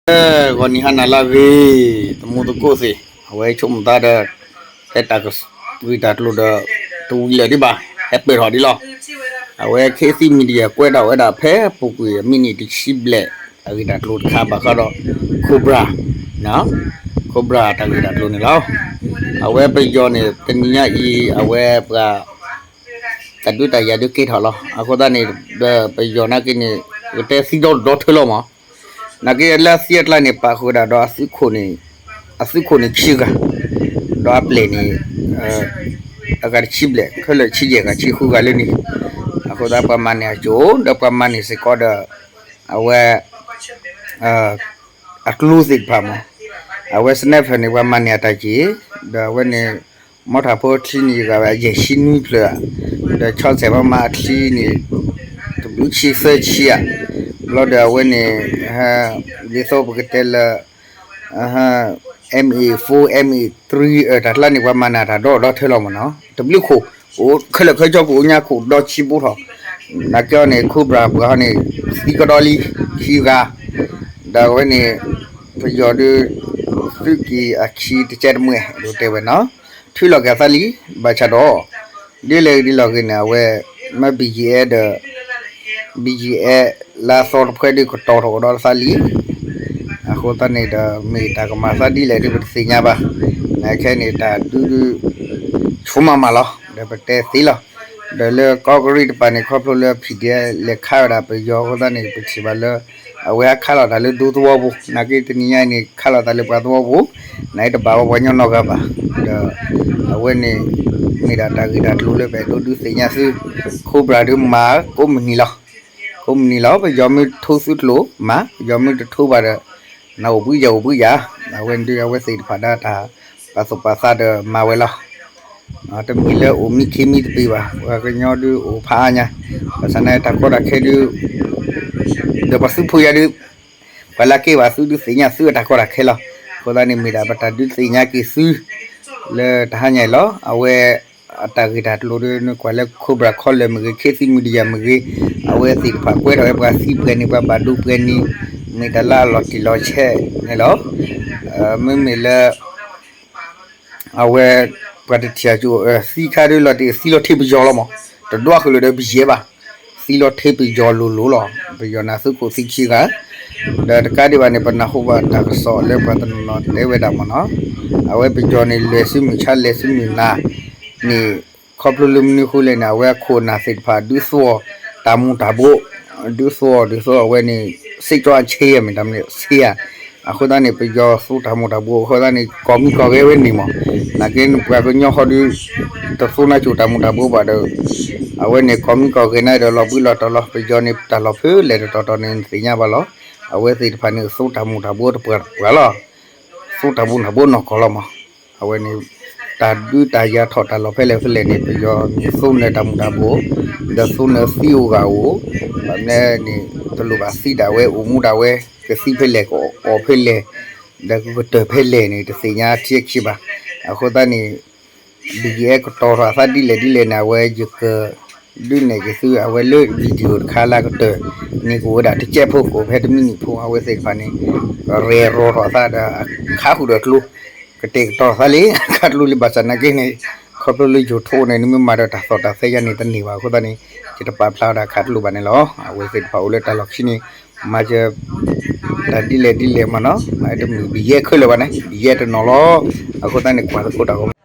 လၢဂီၤနံၤဟါနၤလၢအဂ့ၤ, သမူသကိးသ့ၣ်, အဝဲဆိကမိၣ်သးဒီး ဟဲတၢ်ဂ့ၢ်တၢ်ကျိၤဒီး တဝံၤလၢာ်ဒံးဘၣ်, ဟဲပၢၢ်ထီၣ်ဒံးလီၤ. အဝဲ Khit Thit Media ကွဲးထီၣ်ဝဲဒၣ်ဖဲအပူၤကွံာ်အမံးနံးတဆံဘျဲၣ် တၢ်ဂ့ၢ်တၢ်ကျိၤတခါဘၣ်ဃးဒီး Cobra, Cobra တၢ်ဂ့ၢ်တၢ်ကျိၤန့ၣ်လီၤ. အဝဲပယီၤန့ၣ် တနံၤညါအံၤ အဝဲပှၤ တၢ်ဒုးတၢ်ယၤဒုးကဲထီၣ်လီၤ. အဃိသတးန့ၣ် ပယီၤနာ်က့န့ၣ် ကတဲသံဒီဒီထၢလီၤမး, နာ်က့လၢအသံအကျါန့ၣ် ပာ်ဃုာ်ဝဲဒၣ်ဒီး အသုးခိၣ်န့ၣ်ဆံဂၤ, ဒီးအပျဲၢ်န့ၣ် အဂၤတဆံဘျဲၣ်, ခဲလၢာ်ဆံယဲၢ်ဂၤ ဆံဃုဂၤလၢန့ၣ်, အဃိသတးပှၤမၤန့ၢ်အကၠိ ဒီးပှၤမၤန့ၢ်စ့ၢ်ကီးဒီး အဝဲ အကျိသ့ၣ်တဖၣ်မး, အဝဲ sniper န့ၣ် ပှၤမၤန့ၢ်အတၢ်က့ၢ်, ဒီးအဝဲန့ၣ် မီထးဖိအချံန့ၣ် ယဂၤဝဲအယဲၢ်ဆံနွံဖျၢၣ်ဧါ, ဒီးဆီဆဲးမၤမၤအချံန့ၣ် တဘျုးဆံသၢဆံဧါ, ဘျီဒီးအဝဲန့ၣ် ဒ်သိးပကတဲလၢ M A four, M A three တၢ်ကျါန့ၣ် ပှၤမၤန့ၢ်တၢ်ဒီဒီထၢလီၤမးနီၤ, တဘျုးခိၣ် အိၣ်ခဲလၢာ်ခဲဆ့ ကအိၣ်ညါခိၣ်ဒီဆံဘိထီၣ်, နာ်က့အီၤန့ၣ် Cobra ပှၤဟီန့ၣ် သံကဒီလံ ခံဂၤ, ဒီးအဝဲန့ၣ် ပယီၤဒုး သုးက့ၤအခံတကဲတမှဲၢ် ဒိးတဲဝဲနီၤ, ထုးလီၤက့ၤအသးလံ, ဘၣ်ဆၣ်ဒီး ဒ်လဲၣ်ဂ့ၤဒ်လဲၣ်ဂ့ၤန့ၣ် အဝဲ မ့ၢ် B G F ဒီး B G F လၢအသီတဖှဲဒုးကတီၤထီၣ်ကဒီးသးလံ, အဃိသတးန့ၣ်ဒီး မ့ၢ်တၢ်ကမၤသးဒ်လဲၣ်ဒုးပတသ့ၣ်ညါဘၣ်, နခဲန့ၣ် တၢ်ဒုးဒုး ဆိမးမးလီၤ, ဒီးပတဲသ့လီၤ, ဒီးလၢကီၢ်ကရံၣ်တပၤန့ၣ် ခီဖျိလၢ P D F လဲၤခးဝဲဒၣ်ပယီၤအဃိသတးန့ၣ် ပထံၣ်ဘၣ်လၢ အဝဲဟဲခးလီၤတၢ်လၢဒူသဝီပူၤ, နာ်က့တနံၤညါအံၤန့ၣ် ခးလီၤတၢ်လၢပှၤသဝီပူၤ, နတဘၣ်ဝဲပှၤကညီနီတဂၤဘၣ်, ဒီး အဝဲန့ၣ် မ့ၢ်ဒၣ်တၢ်ဂ့ၢ်တၢ်ကျိၤလၢပအဲၣ်ဒိးဒုးသ့ၣ်ညါသု, Cobra ဒုးမၤကိးမုၢ်နံၤလီၤ, ကိးမုၢ်နံၤလီၤ, ပယီၤမ့ၢ်ထိသုကျိၤမၤ, ပယီၤမ့ၢ်တထိဘၣ်ဒီး နအိၣ်ဘှံးယၤအိၣ်ဘှံးယၤ, အဝဲန့ၣ်ဒုးအဝဲသ့ၣ်တဖၣ်ဒၣ်တၢ်ပာ်သူၣ်ပာ်သးဒီးမၤဝဲလီၤ. တမ့ၢ်လၢအိၣ်မံခ့မံတပ့ၤဘၣ်, ပှၤကညီဒုးအိၣ်ဖးအါညါ, ဘၣ်ဆၣ်န့ၣ်တၢ်ကီတၢ်ခဲဒုး ဒီးပှၤသုးဖိယၤဒုး ပှၤလၢကဲဘၣ်သုဒုးသ့ၣ်ညါသုအတၢ်ကီတၢ်ခဲလီၤ. အဃိသတးန့ၣ်မ့ၢ်ဒၣ်ပတၢ်ဒုးသ့ၣ်ညါက့ၤသု လၢတဟါညါအံၤလီၤ. အဝဲအတၢ်ဂ့ၢ်တၢ်ကျိၤဒုး နကွၢ်လၢ Cobra ခီလၢာ်မ့ၢ်ဂ့ၤ, Khit Thit Media မ့ၢ်ဂ့ၤ, အဝဲသ့ၣ်တဖၣ်ကွဲထီၣ်ဝဲပှၤသံပှဲၤန့ၣ် ပှၤဘၣ်ဒိပှဲၤန့ၣ် မ့ၢ်တၢ်လၢအလီၤတံၢ်လီၤဆဲးန့ၣ်လီၤ. မ့မ့ၢ်လၢ အဝဲ ပှၤတထံၣ်အကၠိ သံခါဒုးလီၤတံၢ်သံလီၤထံပယီၤလီၤမး, တဒွးဃုာ်လၢၤဒီး B G F ဘၣ်, သံလီၤထံပယီၤလိၤလိၤလီၤ. ပယီၤန့ၣ်သုးခိၣ်သံခံဂၤ, ဒီးတကးဒံးဘၣ်န့ၣ် ပနၢ်ဟူဘၣ်တၢ်ကစီၣ်လၢပှၤတနီၤနီၤတဲဝဲဒၣ်မးနီၤ, အဝဲပယီၤန့ၣ် လဲၤဆူမုၢ်ဆါလဲၤဆူမုၢ်နၤန့ၣ် ခီဖျိလၢမနုၤဃိလဲၣ်န့ၣ် အဝဲအခိၣ်အနၢ်သ့ၣ်တဖၣ်ဒုးသူအီၤတၢ်မူၤတၢ်ဘှီး, ဒုးသူအီၤဒ်သိးအဝဲန့ၣ် စစ်ကြောင်း ဆ့ယဲၢ် မ့ၢ်တၢ်မနုၤဆ့ယဲၢ်, အဃိသတးန့ၣ် ပယီၤသူတၢ်မူၤတၢ်ဘှီးအဃိသတးန့ၣ် ကီၢ်မံကီၢ်ဂဲၤဝဲန့ၣ်မး, နာ်က့ပှၤကညီဃီဒုး တသူနၤကၠိၣ်တၢ်မူၤတၢ်ဘှီးဘၣ်ဒီး အဝဲန့ၣ်ကီၢ်မံကီၢ်ဂဲၤန့ၣ်ဒီးလီၤဘှံးလီၤတီၤလီၤ. ပယီၤန့ၣ်တၢ်လီၢ်ဖဲလဲၣ်တတီၤတီၤန့ၣ် နသ့ၣ်ညါဘၣ်လီၤ. အဝဲသ့ၣ်တဖၣ်န့ၣ်သူတၢ်မူၤတၢ်ဘှီးတပှၤတပှၤလီၤ. သူတၢ်မူၤတၢ်ဘှီးနီၢ်ကီၢ်လီၤမး. အဝဲန့ၣ် တၢ်ဒုးတၢ်ယၤထီၣ်တၢ်လီၢ်ဖဲလဲၣ်ဖဲလဲၣ်န့ၣ် ပယီၤန့ၣ်သူနၢၤတၢ်မူၤတၢ်ဘှီး, ဒီးသူနၢၤသံအိၣ်ဂၤအိၣ်, ဘၣ်မနုၤန့ၣ် တလိၣ်ဘၣ်သံဒၣ်ဝဲအိၣ်မူဒၣ်ဝဲ, ကသံဖဲလဲၣ်ကအီၣ်ဖဲလဲၣ်, ဒီးကကတၢၢ်ဖဲလဲၣ်န့ၣ် တသ့ၣ်ညါထံအခံဘၣ်. အဃိသတးန့ၣ် BGF ကတီၤထီၣ်အသးဒ်လဲၣ်ဒ်လဲၣ်န့ၣ် အဝဲယက ဒုးနဲၣ်က့ၤသု အဝဲလၢ video တခါလၢအကတၢၢ်န့ၣ် ကအိၣ်ဝဲဒၣ်တကဲးဖိ ကအိၣ်ဖဲတမံးနံးဖိ အဝဲသ့ၣ်တဖၣ်န့ၣ် ရဲၣ်ရီၤထီၣ်အသးဒီးအခးဃုာ်ဒီးကျိ ကတဲာ်ကတီၤသးလံ အခးကျိလံ ဘၣ်ဆၣ်နာ်က့န့ၣ် ခီဖျိလၢယိၤထိၣ်န့ၣ် နမ့ၢ်မၤဒီးတၢ်သီၣ်တၢ်သဲယါန့ၣ် တန့ၢ်ဘၣ်အဃိသတးန့ၣ် ယတပာ်ဖျါဝဲဒၣ်အခးကျိဘၣ်န့ၣ်လီၤ. အဝဲသ့ၣ်တဖၣ်အိၣ်လၢတၢ်လီၢ်ခံန့ၣ် မၤစၢၤ တၢ်ဒ်လဲၣ်ဒ်လဲၣ်မးနီၤ တမ့ၢ် BGF ခဲလၢာ်ဘၣ်န့ၣ် BGF တနီၤလီၤ. အဃိသတးန့ၣ် ကွၢ်သကိးတၢ်ဂီၤမူ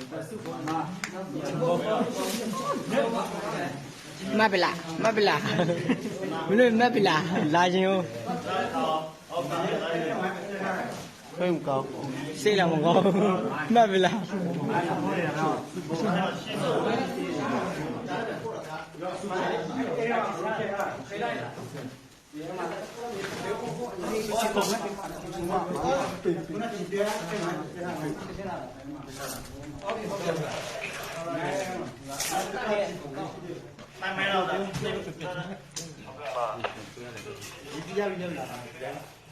မၢ်ပလး, မၢ်ပလး, မ့ၢ်မၢ်ပလး, လါယိၤ, စ့လးမကီ, မၢ်ပလး.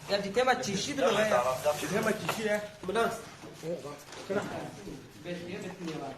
ယတဲမၤစံးဆံတလိၣ်ဝဲ, ယတဲမၤစံးဆံလဲၣ်, မနုၤ, ကနၣ်, ဘဲသ့ဘဲသ့ဘၣ်.